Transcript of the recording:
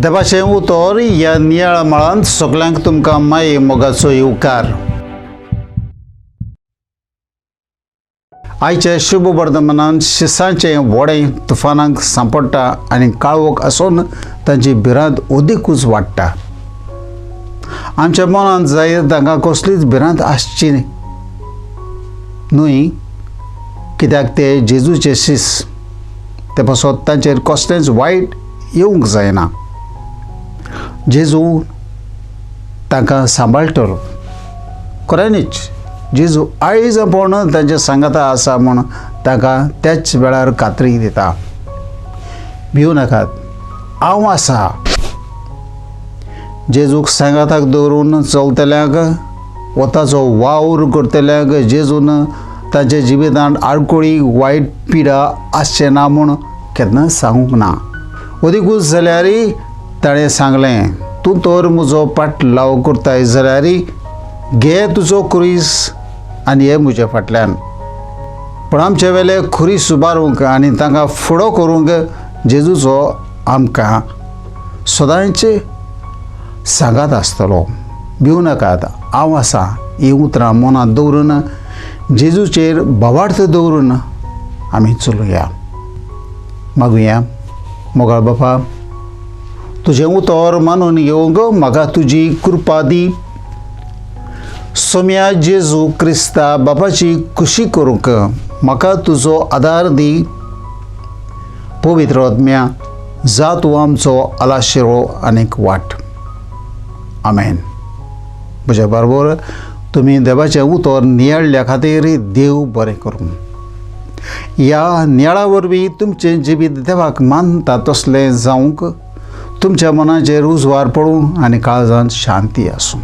देवाचें उतर ह्या नियाळ मळांत सगल्यांक तुमकां माये मोगाचो येवकार. आयच्या शुभ वर्धमानान शिसांचें व्हडें तुफानाक सांपडटा आनी काळोख आसून तांची भिरांत अदिकूच वाडटा. आमच्या मनांत जाय तांकां कसलीच भिरांत आसची न्हय, कित्याक ते जेजूचे शीस, ते पासत तांचेर कसलेंच वायट येवंक जायना. जेजू तांकां सांबाळटलो. खऱ्यांनीच जेजू आयज आपूण तांच्या सांगाता आसा म्हूण तांकां त्याच वेळार खात्री दिता. भिवू नाकात, हांव आसा. जेजूक सांगाताक दवरून चलतल्यांक, वताचो वावर करतल्यांक जेजून तांच्या जिवितांत आडकोळी वायट पिडा आसचें ना म्हूण केन्ना सांगूंक ना. अदिकूच जाल्यार ताणें सांगलें, तूं तर म्हजो पाटलाव करताय जाल्यार घे तुजो खुरीस आनी हे म्हज्या फाटल्यान. पूण आमचे वेले खुरीस उबारूंक आनी तांकां फुडो करूंक जेजूचो आमकां सदांच सांगात आसतलो. भिवू नाकात, हांव आसा. हीं उतरां मनांत दवरून जेजूचेर भावार्थ दवरून आमी चलुया. मागुया. मोगाळ बापा, तुजें उतर मानून घेवंक म्हाका तुजी कृपा दी. सोम्या जेजू क्रिस्ता बापाची खुशी करूंक म्हाका तुजो आदार दी. पवित्र आत्म्या, जा तूं आमचो आलाशिरो आनीक वाट. आमेन. म्हज्या बरोबर तुमी देवाचें उतर नियाळ्ळ्या खातीर देव बरें करूं. ह्या नियाळा वरवीं तुमचें जिवीत देवाक मानता तसलें जावंक तुमच्या मनाचेर उजवार पडूं आनी काळजांत शांती आसूं.